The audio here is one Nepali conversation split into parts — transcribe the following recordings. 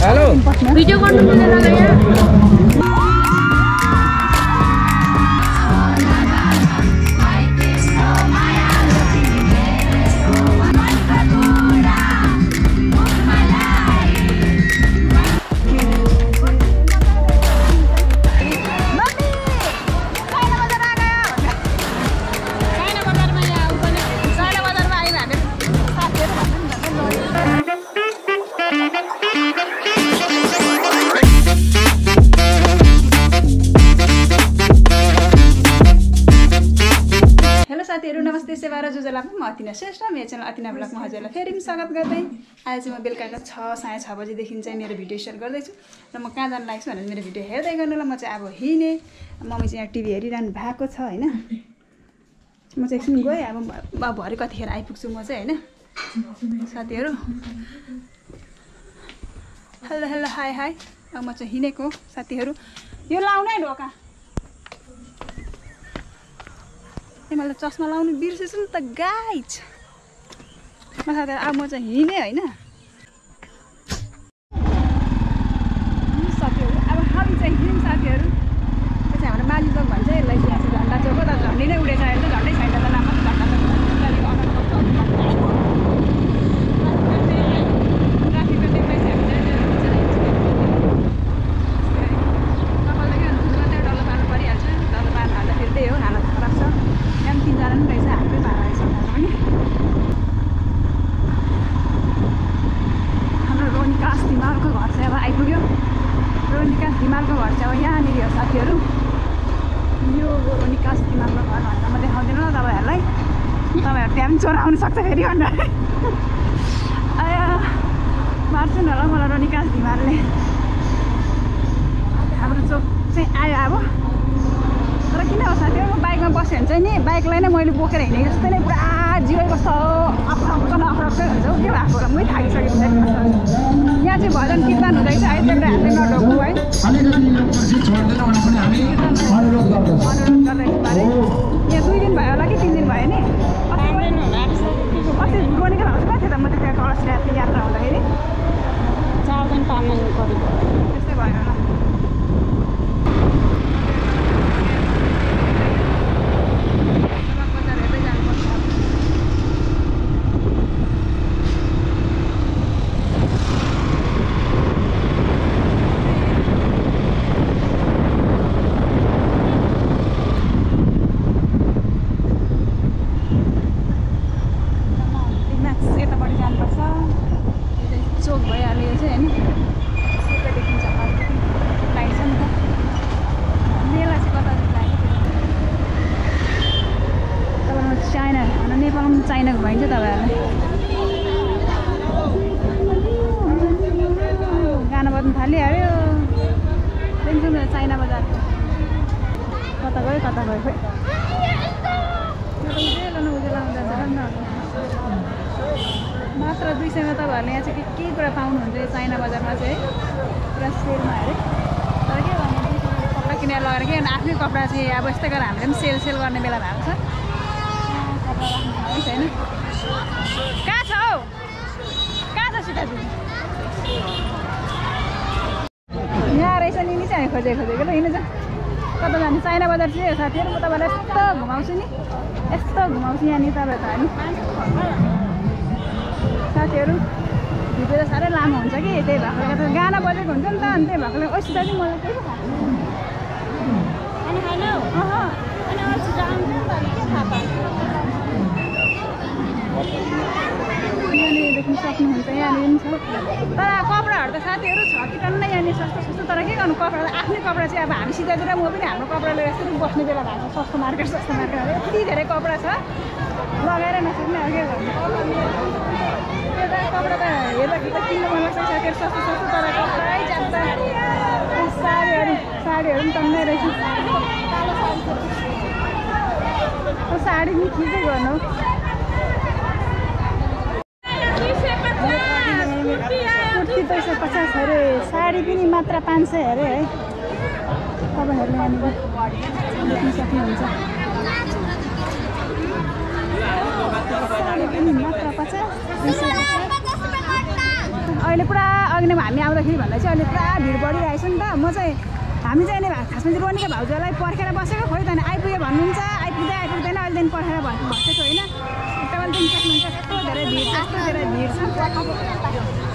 हेलो भिडियो गर्नु मिलेन यहाँ नमस्ते सेवा र जुजलाको म अतिना श्रेष्ठ मेरो च्यानल अतिना ब्लगमा हजुरलाई फेरि पनि स्वागत गर्दै आज चाहिँ म बेलुकाको 6:30 बजेदेखि चाहिँ मेरो भिडियो सेयर गर्दैछु र म कहाँ जान लाग्छु भनेर मेरो भिडियो हेर्दै गर्नुलाई म चाहिँ अब हिँडे मम्मी चाहिँ यहाँ टिभी हेरिरहनु भएको छ हैन म चाहिँ एकछिन गएँ अब भरे कतिखेर आइपुग्छु म चाहिँ हैन साथीहरु हेलो हेलो हाई हाई अब म चाहिँ हिँडेको साथीहरु यो लाउनै ढोका मैले चस्मा लाउनु बिर्सेछु नि त गाइज अब म चाहिँ हिँडेँ हैन साथीहरु अब हामी चाहिँ हिँड्यौँ साथीहरु यो चाहिँ हाम्रो माली चोक भन्छ यसलाई चाहिँ झन्डा चोक हो त झन्डै नै उडेछ अहिले त झन्डै छैन त नाम झन्डा चोक ट्राफिकको टेक्दै छ हिमालको घर चाहिँ अब यहाँनिर हो साथीहरु यो निकास हिमालको घर भन्दा म देखाउँदिनँ न तपाईहरुलाई तपाईहरु त्यहाँ पनि चोर आउन सक्छ फेरि भनेर आया मार्छु न ल मलाई निकास हिमालले हाम्रो चोक चाहिँ आयो अब तर किन हो साथीहरु म बाइकमा बस्यो भने चाहिँ नि बाइकलाई नै मैले बोकेर हिँडेको जस्तै नै पुरा जिरो कस्तो अफ्रक्क हुन्छ के भएको होला मै थाकिसकेको छ यहाँ चाहिँ भजन कीर्तन हुँदैछ है त्यहाँबाट हातले नढोक्नु है अनुरोध गर्दैछु बारे यहाँ 2 दिन भयो होला कि 3 दिन भयो नि अस्ति रोनीको हाउस कहाँ थियो त म त्यहाँ कलश यात्रा हुँदाखेरि 4 दिन पाल्नु परेको त्यस्तै भयो होला चाइना घुमाइन्छ तपाईहरुलाई गाना बज्न थालिहाल्यो टेन्सन चाइना बजार कता गयो खोइ उजेला मात्र 200 मा तपाईहरुले यहाँ चाहिँ के कुरा पाउनुहुन्छ यो चाइना बजारमा चाहिँ पुरा सेलमा अरे तर के भन्नु कपडा किनेर लगेर के आफ्नै कपडा चाहिँ अब यस्तै गरेर हामीले पनि सेल गर्ने बेला भएको छ छैन कहाँ छ हौ कहाँ छ सीताजी यहाँ रहेछ नि चाहिँ खोजेको ल हिँड्नु छ कता जाने चाइना बजार चाहिँ साथीहरु म तपाईलाई यस्तो घुमाउँछु नि यस्तो घुमाउँछु यहाँ नि तपाईहरु साथीहरु भिडियो त साह्रै लामो हुन्छ कि त्यही भएको गाना बजेको हुन्छ नि त अनि त्यही भएकोले ओ सीताजी मलाई केही थाहा छैन अनि अल्छी जान्छ नि त के थाहा पाउँछ यहाँनिर देख्न सक्नुहुन्छ यहाँनिर छ तर कपडाहरू त साथीहरु छ कि टन्नै यहाँनिर सस्तो तर के गर्नु कपडा आफ्नै कपडा चाहिँ अब हामी सिधातिर म पनि हाम्रो कपडा लिएर यसरी बस्ने बेला भएको छ सस्तो मार्केट यति धेरै कपडा छ लगाएर नसक्ने अब के गर्नु त्यो त कपडा त हेर्दाखेरि त किन्नु मन लाग्छ साथीहरु सस्तो तर कपडै जान्छ साडीहरू पनि टन्नै रहेछ साडी पनि खिचै गर्नु कुर्ती 250 अरे साडी पनि मात्र 500 अरे है तपाईहरुले यहाँनिर देख्न सक्नुहुन्छ साडी पनि मात्र 50 अहिले पुरा अघि नै हामी आउँदाखेरि भन्दा चाहिँ अहिले पुरा भिड बढिरहेको छ नि त म चाहिँ हामी चाहिँ नि खासमा चाहिँ रोनीका भाउजूलाई पर्खेर बसेको खोइ त आइपुग्यो भन्नुहुन्छ आइपुग्दैन अहिलेदेखि पर्खेर बसेको होइन एकदमै दिन सक्नुहुन्छ यस्तो धेरै भिड छ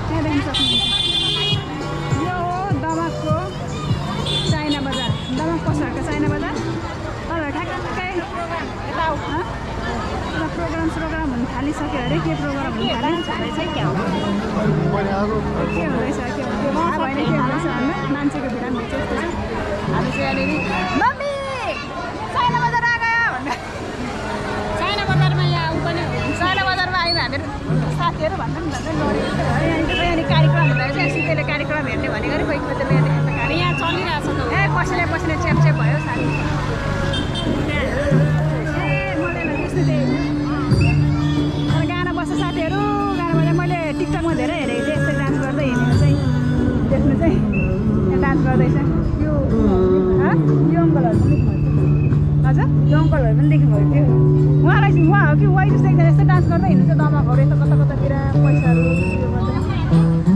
त्यहाँ देख्न सक्नुहुन्छ यो हो दमकको चाइना बजार दमक पसलको चाइना बजार तर ठ्याक्कै यता प्रोग्राम हुन थालिसक्यो अरे के प्रोग्राम हुन थाल्यो के हुँदैछ भन्दा मान्छेको भिड भेट्छ जस्तो छ हामी चाहिँ यहाँनिर मम्मी चाइना बजार आयो भन्दा चाइना बजारमा यहाँ पनि चाइना बजारमा आयौँ हामीहरू साथीहरू भन्दा यहाँनिर कार्यक्रम हुँदा चाहिँ सिधैले कार्यक्रम हेर्ने भनेको अरे कोही खोजेर यहाँ देखेको गाडी यहाँ चलिरहेको छ ए पसिना चेप भयो साथी गाना बस्छ साथीहरू गाना बजा मैले टिकटकमा धेरै हेरेको थिएँ यस्तै डान्स गर्दै हिँडेर चाहिँ देख्नु चाहिँ यहाँ डान्स गर्दैछ यो अङ्कलहरू पनि हजुर यो अङ्कलहरू पनि देख्नुभयो थियो उहाँ हो कि वाइ जस्तो एकजना यस्तो डान्स गर्दै हिँड्नु चाहिँ दमकहरू यता कतातिर पैसाहरू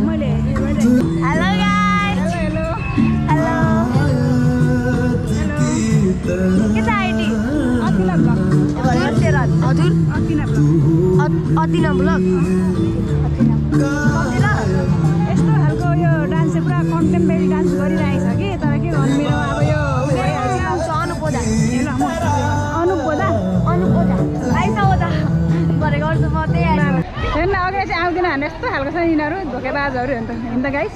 मैले हेलो के छ आइडी अतिना ब्लग हजुर अतिना ब्लग यस्तो खालको यो डान्स चाहिँ पुरा कन्टेम्पोरेरी डान्स गरिरहेको छ कि तर के गर्नु मेरो अब यो भइहाल्छ अनुपोदा हेर्न अघि चाहिँ आउँदैन भने यस्तो खालको छ यिनीहरू धोकेबाजहरू हिँड्दा गाइस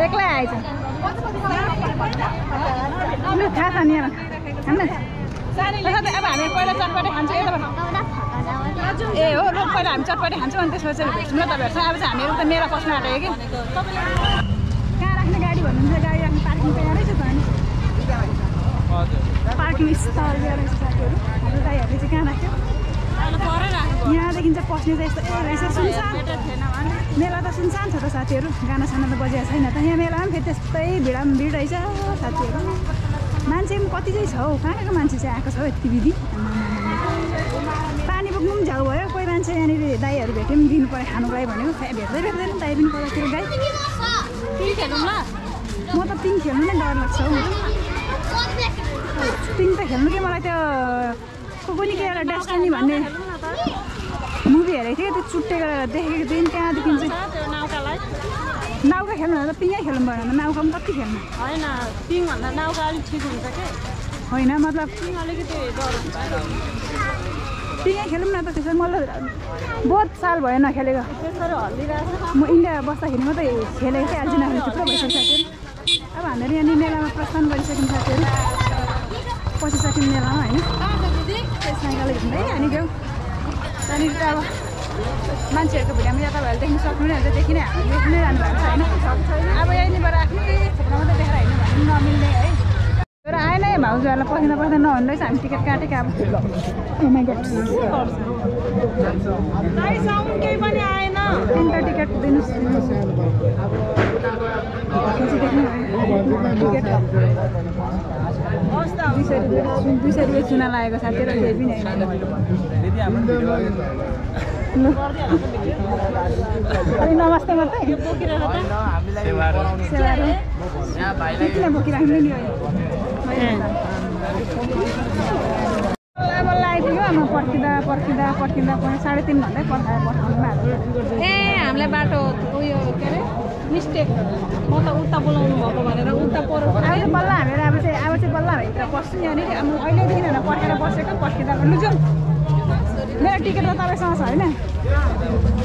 एक्लै आएछ थाहा छ नि होइन अब हामी पहिला चटपटे खान्छौँ यताबाट ए हो रोग पहिला हामी चटपटे खान्छौँ अनि त्यसपछि भेट्छौँ ल तपाईँहरूसँग अब चाहिँ हामीहरू त मेला पस्नु आँटेको कि कहाँ राख्ने गाडी भन्नुहुन्छ गाडी राख्ने पार्किङ त यहाँ रहेछ त अनि पार्किङ स्थल रहेछ साथीहरू हाम्रो गाडीहरूले चाहिँ कहाँ राख्यो यहाँदेखि चाहिँ पस्ने चाहिँ यस्तो रहेछ सुनसान मेला त सुनसान छ त साथीहरू गाना साना त बजेको छैन त यहाँ मेलामा पनि फेरि त्यस्तै भिड रहेछ साथीहरू मान्छे पनि कति चाहिँ छ हौ कहाँको मान्छे चाहिँ आएको छ हौ यति विधि पानी बोक्नु पनि झ्याउ भयो कोही मान्छे यहाँनिर दाईहरू भेट्यो पनि दिनु पऱ्यो खानुको लागि भनेको भेट्दैन दाई पनि कतातिर गाई पिङ खेलौँ ल म त पिङ खेल्नु नै डर लाग्छ हौ पिङ त खेल्नु कि मलाई त्यो कुनै के एउटा डेस्टिनी भन्ने मुभी हेरेको थिएँ त्यो चुट्टेको देखेको थिएँ त्यहाँदेखि चाहिँ नाउका खेल्नु त पिङै खेल्नु भएन नाउका पनि कति खेल्नु होइन पिङभन्दा नाउका अलिक ठिक हुन्छ कि होइन मतलब पिङ अलिकति डर हुन्छ पिङै खेलौँ न त त्यसो मलाई बहुत साल भयो नखेलेको त्यसरी हल्लिरहेको छ म इन्डिया बस्दाखेरि मात्रै खेलेको थिएँ आज नखेलेको थुप्रो भइसक्यो साथीहरू अब हामीहरू यहाँनिर मेलामा प्रस्थान गरिसक्यौँ साथीहरू पसिसक्यौँ मेलामा होइन साइकल घुम्दै हानिदेऊ त्यहाँनिर त अब मान्छेहरूको भिडियोमा या तपाईँहरूले देख्नु सक्नुहुने हुन्छ देखि नै हामी देख्नै जानु भएको छ होइन अब यहीँनिर आफ्नै छोप्रा मात्रै देखेर हिँड्नु भने नमिल्ने है तर आएन है भाउजूहरूलाई पसिना नहुँदो रहेछ हामी टिकट काटेको अब केही पनि आएन 3टा टिकट दिनुहोस् दुई सय रुपियाँ चुना लागेको साथीहरू केही पनि होइन नमस्ते मात्रै किन बोकिराख्नु नि बल्ल आइपुग्यो म पर्खिँदा 3:30 भन्दै पर्खिँदा ए हामीलाई बाटो उयो के अरे मिस्टेक म त उता बोलाउनु भएको भनेर उता पर अब चाहिँ बल्ल हामीहरू अब चाहिँ बल्ल भित्र पस्छु यहाँनिर अब अहिलेदेखि होइन पर्खेर बसेको पर्खिँदा लु जाउँ मेरो टिकट त तपाईँसँग छ होइन अब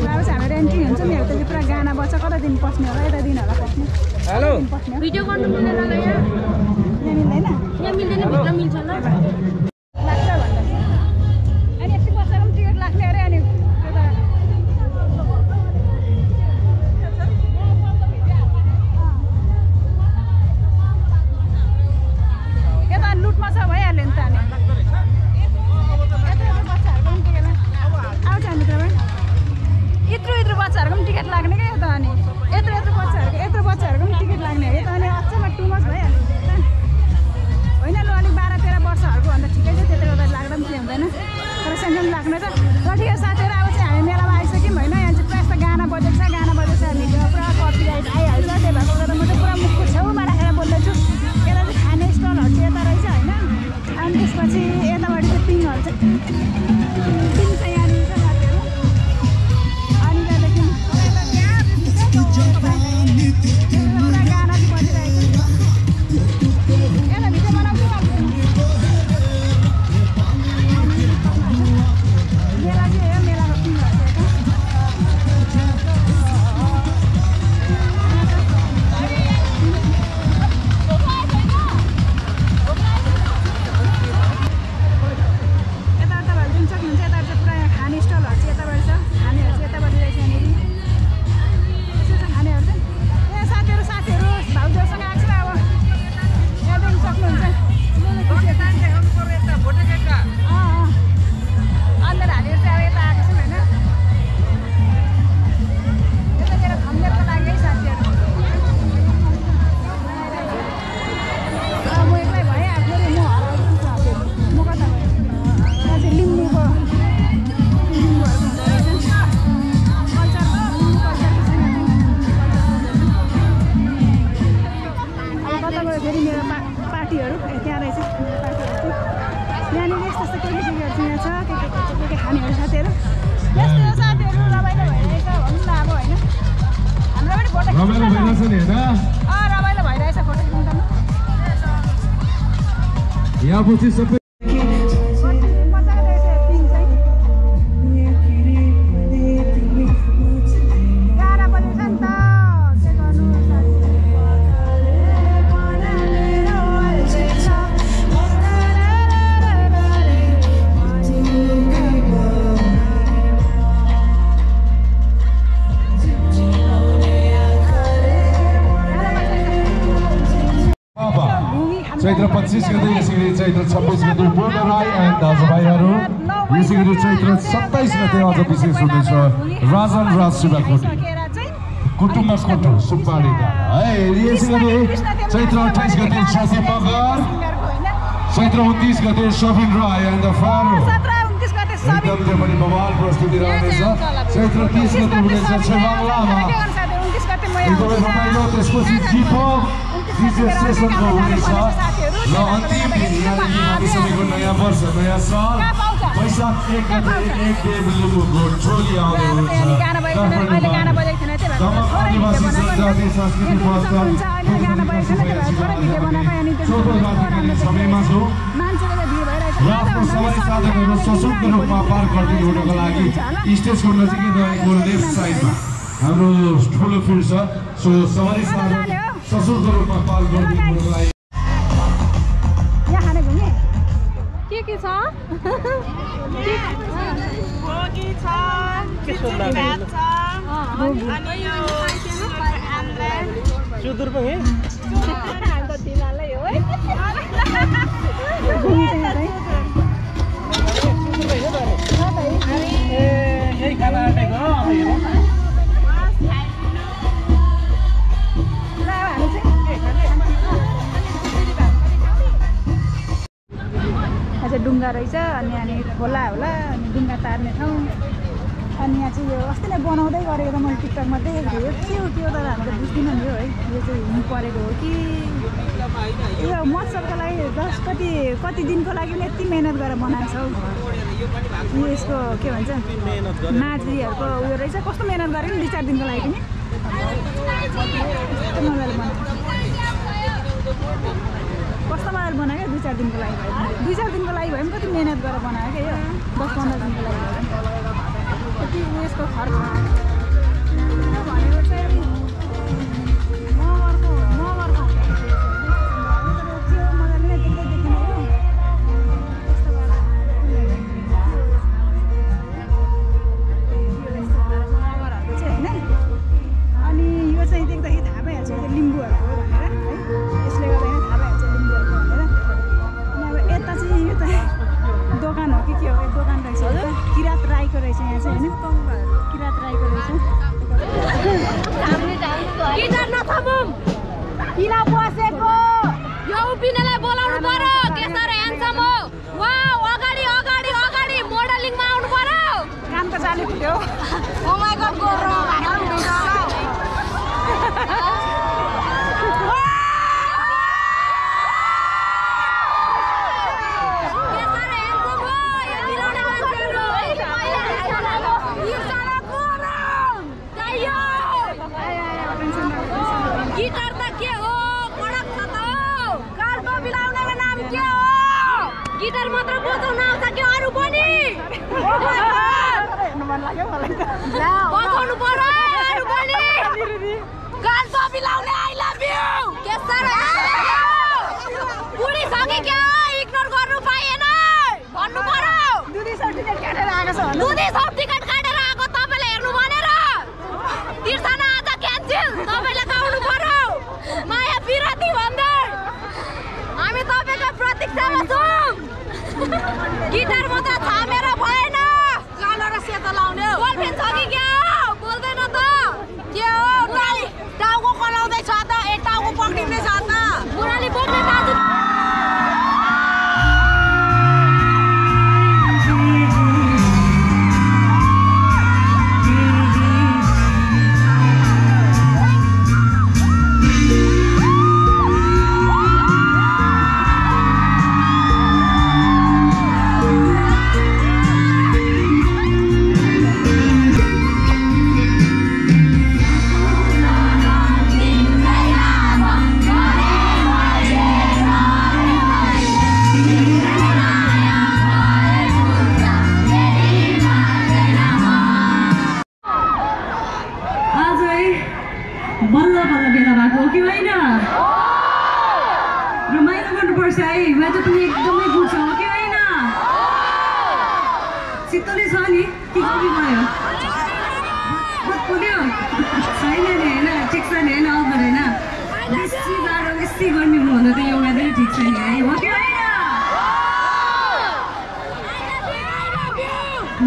चाहिँ हामीहरू एन्ट्री हुन्छौँ नि त्यसले पुरा गाना बज्छ कता दिन पस्ने होला यता दिन होला पस्ने हेलो पस्ने भिडियो गर्नु मिल्दैन ल यहाँ मिल्दैन यहाँ मिल्दैन भित्र मिल्छ ल लाग्छ भन्दा अनि यति बसेर पनि टिकट लाग्ने अरे अनि यता लुटमा छ भइहाल्यो नि त अनि यत्रो बच्चाहरूको पनि टिकट लाग्ने क्या त अनि यत्रो बच्चाहरूको पनि टिकट लाग्ने हो त अनि अचम्म टु मच भइहाल्यो होइन लु अलिक 12-13 वर्षहरूको भन्दा ठिकै गाना चाहिँ बजिरहेको यसलाई भिडियो बनाउँछु मेला चाहिँ हो मेलाको फिल्महरू यहाँ सबै चैत्र 25 गते यसरी चैत्र 26 गते पूर्ण राई एन्ड दाजुभाइहरू यसरी चैत्र 27 गते अझ विशेष हुनेछ राजन राज सुब्बाकोटी कुटुम्ब कोटु सुब्बाडी है यसरी चैत्र 28 गते छसी मगर चैत्र 29 गते सबिन राई एन्ड फारो एकदम त्यो पनि बवाल प्रस्तुति रहनेछ चैत्र 30 गते हुनेछ छेवाङलामा एकदमै रमाइलो त्यसपछि जिपक DJ सेसनको हुनेछ र अन्तिम दिन यहाँदेखि हामी सबैको नयाँ वर्ष नयाँ साल वैशाख 1 गते 1 डेब्लुको टोली आउँदै हुनुहुन्छ आदिवासी जनजाति सांस्कृतिक महोत्सव समयमा छु र आफ्नो सवारी साधकहरू सशक्त रूपमा पार गरिदिनु हुनको लागि स्टेजको नजिकै रहेको लेफ्ट साइडमा हाम्रो ठुलो फिल्ड छ सो सवारी साधक सशक्त रूपमा पार गरिदिनुको लागि के छ भोगी छ भात छ अनि यो सुदूर पनि हाल त तिमीलाई हो है यही खाना आटेको डुङ्गा रहेछ अनि यहाँनिर खोला होला अनि डुङ्गा तार्ने ठाउँ अनि यहाँ चाहिँ यो अस्ति नै बनाउँदै गरेको त मैले टिकटकमा देखेको थिएँ के हो तर हामीले बुझ्दिनँ नि है यो चाहिँ हिउँ परेको हो कि यो महोत्सवको लागि कति दिनको लागि पनि यति मिहिनेत गरेर बनाएको छ हौ यसको के भन्छ नाचीहरूको उयो रहेछ कस्तो मिहिनेत गरेको नि 2-4 दिनको लागि पनि कस्तो मजाले बनायो 2-4 दिनको लागि भयो 2-4 दिनको लागि भयो पनि कति मिहिनेत गरेर बनायो क्या यो 10-15 दिनको लागि भयो कति उयसको खर्च भनेको चाहिँ मगरको मजाले नै देख्दै देखिने हो मगरहरूको चाहिँ होइन अनि यो चाहिँ देख्दाखेरि थाहा भइहाल्छ यो लिम्बूहरूको हो भनेर है यसले गर्दा थाहा भइहाल्छ लिम्बूहरूको भनेर अनि अब यता चाहिँ यो त दोकान हो कि के हो दोकान रहेछ किरात राईको रहेछ यहाँ चाहिँ होइन किरात राईको रहेछ गिटार नथमौँ किन बसेको यो उभिनेलाई बोलाउनु पर्यो केसर ह्यान्डसम हो वाउ अगाडि अगाडि अगाडि मोडलिङमा आउनु पर्यो काम त चालु थियो ओ माय गॉड गोरो लाग्यो मलाई त बचाउनु पर्यो अरु पनि गाल टोपी लाउने आई लभ यु के सर पुरी सके के इग्नोर गर्नु पाएन भन्नु पर्यो दुधी सर्टिफिकेट काटेर आएको छ दुधी सर्टिफिकेट काटेर आएको तपाईले हेर्नु भनेर तिर्सना आज क्यान्सल तपाईले गाउनु पर्यो माया विरति भन्दै हामी तपाईको प्रतीक्षामा छौं गिटार मात्र थामेर भएन कालो र सेतो लाउने गर्लफ्रेन्ड छ कि के बोल्दैन त के हो टाउको कलाउँदै छ त ए टाउको पक्रिँदै छ त बुढाले बोक्ने दाजु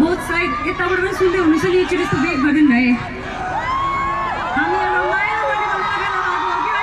both side यताबाट पनि सुन्दै हुनुहुन्छ नि एकचोटि यस्तो ब्रेक गरिदिनु है हामी रमाइलो गर्ने बेला भएको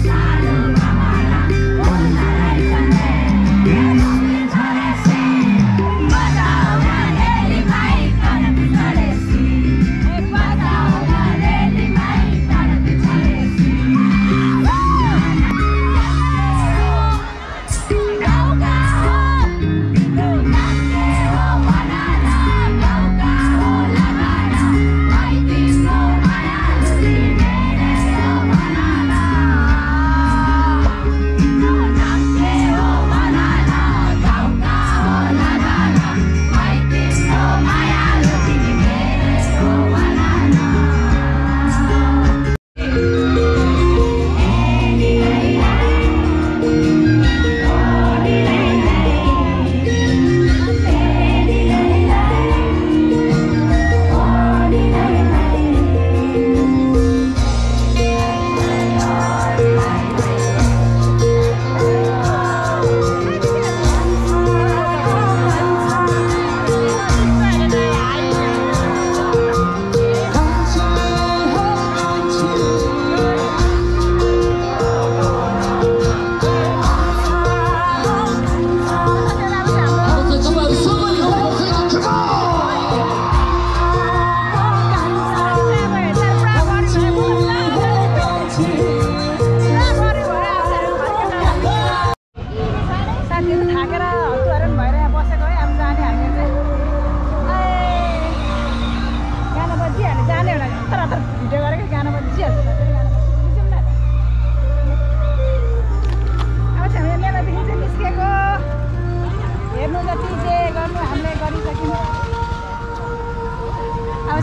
हो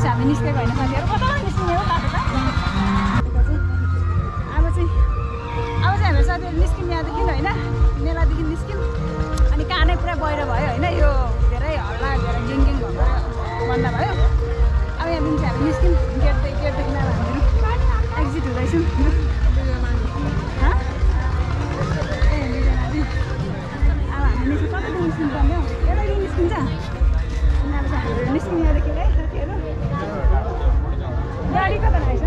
कि हामी निस्केको होइन साथीहरू कता निस्किने हो अब चाहिँ हामी साथीहरू निस्क्यौँ यहाँदेखि होइन मेलादेखि निस्क्यौँ अनि कानै पुरा बहिरो भयो होइन यो धेरै हल्ला धेरै ग्याङ भएको बन्द भयो अब यहाँदेखि चाहिँ हामी निस्क्यौँ गेटदेखि अब हामीहरू एक्जिट हुँदैछौँ अब हामी कतिदेखि निस्किनु पर्ने हौ एउटैदेखि निस्किन्छ अनि अब चाहिँ हामीहरू निस्क्यौँ यहाँदेखि है साथीहरू गाडी कता रहेछ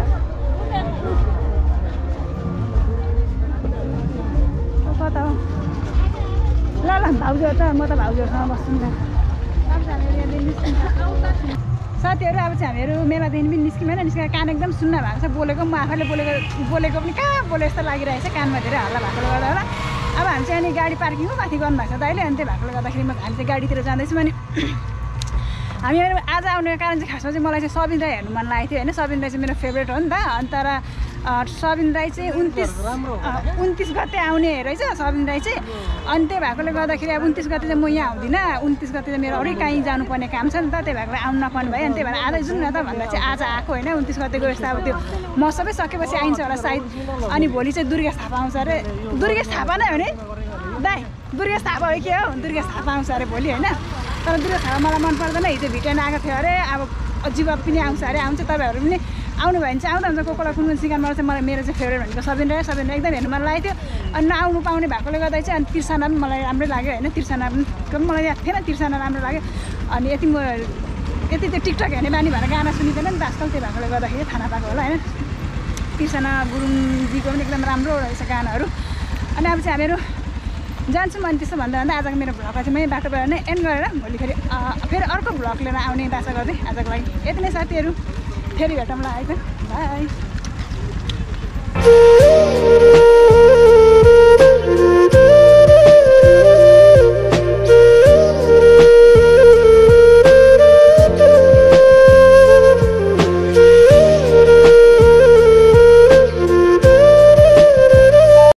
कता हो ल भाउजू त म त भाउजूहरूसँग बस्छु नि त अब चाहिँ हामीहरू यहाँदेखि निस्किन्छ साथीहरू अब चाहिँ हामीहरू मेलादेखि पनि निस्क्यौँ होइन निस्केर कान एकदम सुन्न भएको छ बोलेको म आफैले बोलेको पनि कहाँ बोले जस्तो लागिरहेछ कानमा धेरै हल्ला भएकोले गर्दा होला अब हामी चाहिँ अनि गाडी पार्किङ माथि गर्नुभएको छ दाइले अनि त्यही भएकोले गर्दाखेरि हामी चाहिँ गाडीतिर जाँदैछौँ अनि हामीहरू आज आउने कारण चाहिँ खासमा चाहिँ मलाई चाहिँ सबिन राई हेर्नु मन लागेको थियो होइन सबिन राई चाहिँ मेरो फेभरेट हो नि त अनि तर सबिन राई चाहिँ 29 गते आउने रहेछ सबिन राई चाहिँ अनि त्यही भएकोले गर्दाखेरि अब 29 गते चाहिँ म यहाँ आउँदिनँ 29 गते चाहिँ मेरो अरू कहीँ जानुपर्ने काम छ नि त त्यही भएर आउनु नपाउनु भयो अनि त्यही भएर आज जाउँ न त भन्दा चाहिँ आज आएको होइन 29 गतेको यस्तो अब त्यो म सबै सकेपछि आइन्छ होला सायद अनि भोलि चाहिँ दुर्गेश थापा आउँछ अरे दुर्गेश थापा नै हो नि दाइ दुर्गेश थापा हो कि हो दुर्गेश थापा आउँछ अरे भोलि होइन तर दुर्गेश थापा मलाई मन पर्दैन हिजो भिटाइन आएको थियो अरे अब जीवा पनि आउँछ अरे आउँछ तपाईँहरू पनि आउनु भयो भने चाहिँ आउँदा हुन्छ कोही कुन कुन सिकानमा चाहिँ मलाई मेरो चाहिँ फेभरेट भनेको सबिन राई एकदम हेर्नु मन लागेको थियो अनि नआउनु पाउने भएकोले गर्दा चाहिँ अनि तिर्सना पनि मलाई राम्रै लाग्यो होइन तिर्सना पनि मलाई याद थिएन तिर्सना राम्रो लाग्यो अनि यति त्यो टिकटक हेर्ने बानी भएर गाना सुनिँदैन नि त आजकल त्यही भएकोले गर्दाखेरि थाहा पाएको होला होइन तिर्सना गुरुङजीको पनि एकदम राम्रो रहेछ गानाहरू अनि अब चाहिँ हामीहरू जान्छौँ अनि त्यस्तो भन्दा आजको मेरो भ्लगलाई चाहिँ मै बाटोबाट नै एन्ड गरेर भोलि फेरि अर्को भ्लग लिएर आउने बाचा गर्दै आजको लागि यति नै साथीहरू फेरि भेटौँला है त बाई